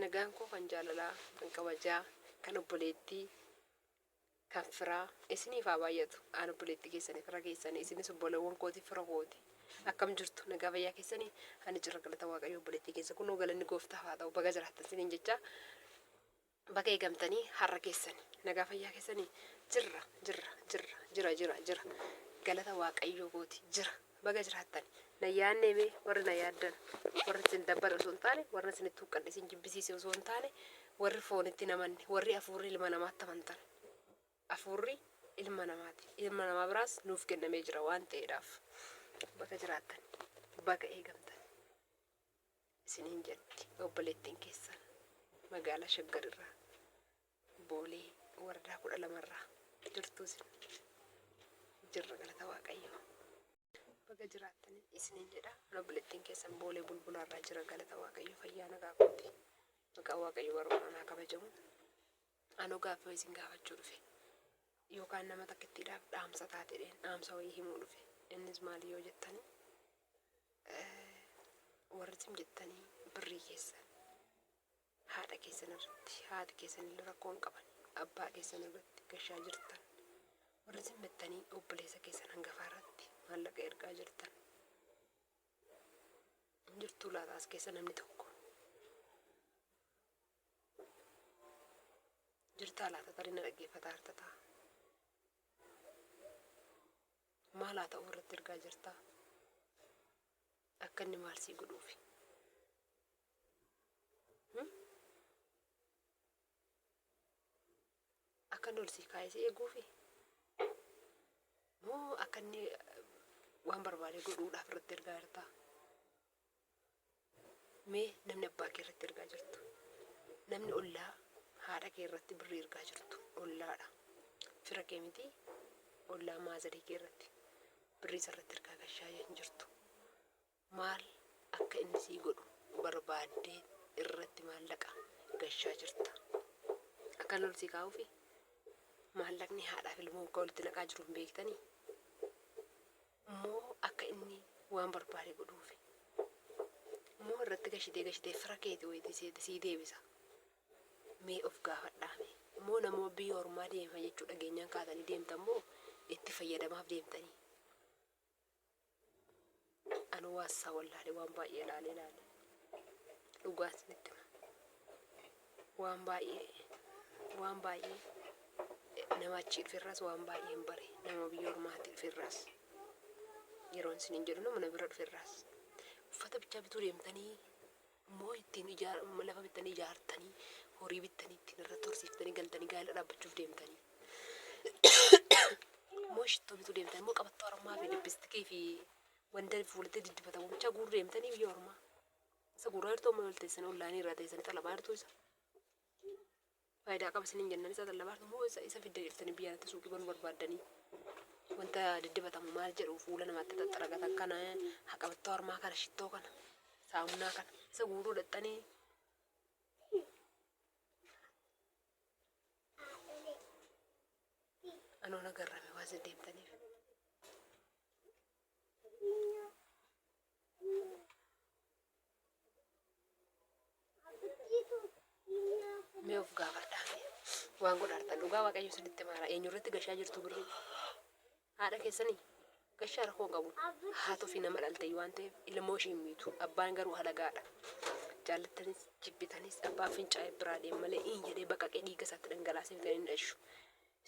Nagaan koo kan jaalalaa, kan kabajaa, kan obboleettii, kan firaa isiniif haa baay'atu. Aan obboleettii keessanii, fira keessanii, isinis obboleewwan kooti, fira kooti. Akkam jirtu? Nagaa fayyaa keessanii? Ani jira, galata Waaqayyo, obboleettii keessa. Kunoo galanni gooftaaf haa ta'u. Baga jiraattan isiniin jecha. Baga eegamtanii har'a keessani. Nagaa fayyaa keessanii? Jirra, jirra, jirra, jira, jira, jira. Galata Waaqayyoo kooti jira. Baga jiraattani. Na yaadnee mee warri na yaaddan, warri isin dabbare osoo hin taane, warri isinitti huqqadhe isin jibbisiise osoo hin taane, warri foonitti hin amanne, warri hafuurri ilma namaatti amantan. Hafuurri ilma namaati. Ilma namaa biraas nuuf kennamee jira waan ta'eedhaaf. Baga jiraattan. Baga eegamtan. Isiniin jetti obboleettiin keessan magaalaa Shaggar irraa, Boolee waradaa 12 irraa. Jirtuu isin? Jirra, galata Waaqayyoo. Baga jiraattanii isiniin jedha. An obboleettiin keessan Boolee Bulbulaa irraa jira, galata Waaqayyoo, fayyaa nagaa kooti. Maqaan Waaqayyoo bara baraan haa kabajamu. Anoo gaaffii wayii isin gaafachuu dhufe. Yookaan nama takkittiidhaaf dhaamsa taatedheen dhaamsa wayii himuu dhufe. Innis maali yoo jettanii, warri isin jettanii birrii keessan haadha keessan irratti, haati keessan illee rakkoo hin qaban, abbaa keessan irratti gashaa jirtan, warri isin jettanii obboleessa keessan hangafaa irratti maallaqa ergaa jirtan hin jirtuu laata as keessa namni tokko? Jirtaa laata? Tarii na dhaggeeffataa jirta ta'a. Maal haa ta'uu irratti ergaa jirtaa? Akka inni maal sii godhuufi? Hmm? Akka inni ol sii kaa'ee si eeguufi? Moo akka inni waan barbaade godhuudhaaf irratti ergaa jirtaa? Mee namni abbaa kee irratti ergaa jirtu, namni ollaa haadha kee irratti birrii ergaa jirtu, ollaadha. Fira kee miti, ollaa maazarii kee irratti birrii isa irratti ergaa gashaa hin jirtu. Maal akka inni sii godhu barbaaddee irratti maallaqa gashaa jirta? Akka inni ol sii kaa'uufi? Maallaqni haadhaaf ilmoo akka walitti naqaa jiru hin beektanii? Moo akka inni waan barbaade godhuufi? Moo irratti gashitee gashitee fira keeti wayitii seete sii deebisa? Mee of gaafadhaa mee. Moo nama biyya ormaa deema jechuu dhageenyaan kaatanii deemtan moo itti fayyadamaaf deemtanii? Anuu waan isaa wallaale, waan baay'ee ilaalee ilaale. Dhugaa isinitti hima. Waan baay'ee, waan baay'ee nama achii dhuferraas waan baay'een bare, nama biyya ormaatii dhuferraas, yeroon isiniin jedhu nama na bira dhuferraas. Uffata bichaa bituu deemtanii moo ittiin ijaar lafa bittanii ijaartanii, horii bittanii ittiin irratti horsiiftanii galtanii gaa'ela dhaabbachuuf deemtanii moo shittoo bituu deemtanii moo qabattoo harmaa fi lippistikii fi wanta fuulatti diddibatamu bichaa guuruu deemtanii biyya ormaa? Isa guuraa jirtu amma ol teessanii onlaayinii irraa teessanii xalabaa jirtu isa. Faayidaa qaba isiniin jennaan isa xalabaa jirtu moo isa fiddanii dhuftanii biyya kanatti suuqii banuu barbaaddanii? Wanta diddibatamu maal jedhu fuula namaatti xaxxaragatan kana, qabattoo harmaa kana, shittoo kana, saamunaa kana isa guuruu dhaqxanii? Anoo na garrame waan isin deemtaniif. Mee of gaafadhaa mee waan godhaartan, dhugaa Waaqayyo isinitti maara, eenyu irratti gashaa jirtu birrii? Haadha keessanii gashaa rakkoo hin qabu. Haati ofii nama dhalte waan ta'eef ilmoo ishii hin miitu. Abbaan garuu halagaadha. Jaallattanis jibbitanis abbaan fincaa'ee biraa deema malee in jedhee baqaqee dhiiga isaatti dhangalaasee kan hin dhashu.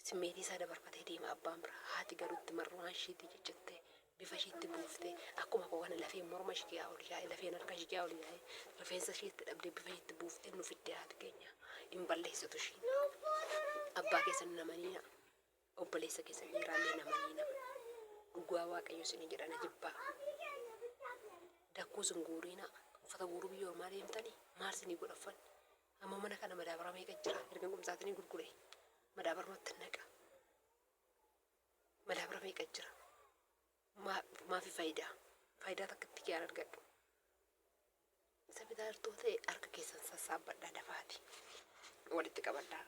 Simmeetii isaa dabarfatee deema abbaan bira. Haati garuu itti marrumaan ishiitti ciccittee, bifa ishiitti buuftee, akkuma koo kana lafeen morma ishii yaa ol yaa'e, lafeen harka ishii yaa ol yaa'e, rifeensa ishiitti dhabdee bifa ishiitti buuftee nu fidde haati keenya. Hin balleessitu ishiin. Abbaa keessan hin amaniina. Obboleessa keessan dhiiraallee hin amaniina. Dhugaa Waaqayyo isinii jedha, na jibbaa. Dakkuu isin guuriina. Uffata guuruu biyya ormaa deemtanii maal isinii godha uffanni? Amma mana kana madaabara meeqa jira? Erga qumsaatinii gurgure madaabarumatti naqa. Madaabara meeqa jira? Maafi faayidaa? Faayidaa takka itti kiyaan argadhu. Isa bitaa jirtuu ta'e harka keessan sassaabbadhaa, dafaati. Walitti qabadhaa.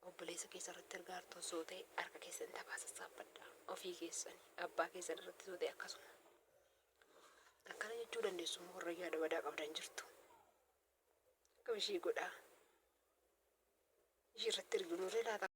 Obboleessa keessa irratti ergaa jirtu osoo ta'e harka keessan dafaa sassaabbadhaa. Ofii keessanii abbaa keessan irratti osoo ta'e akkasuma. Akkana jechuu dandeessu, warra yaada badaa qabdan jirtu. Akkam ishii godhaa? Ishii irratti erginurree laata?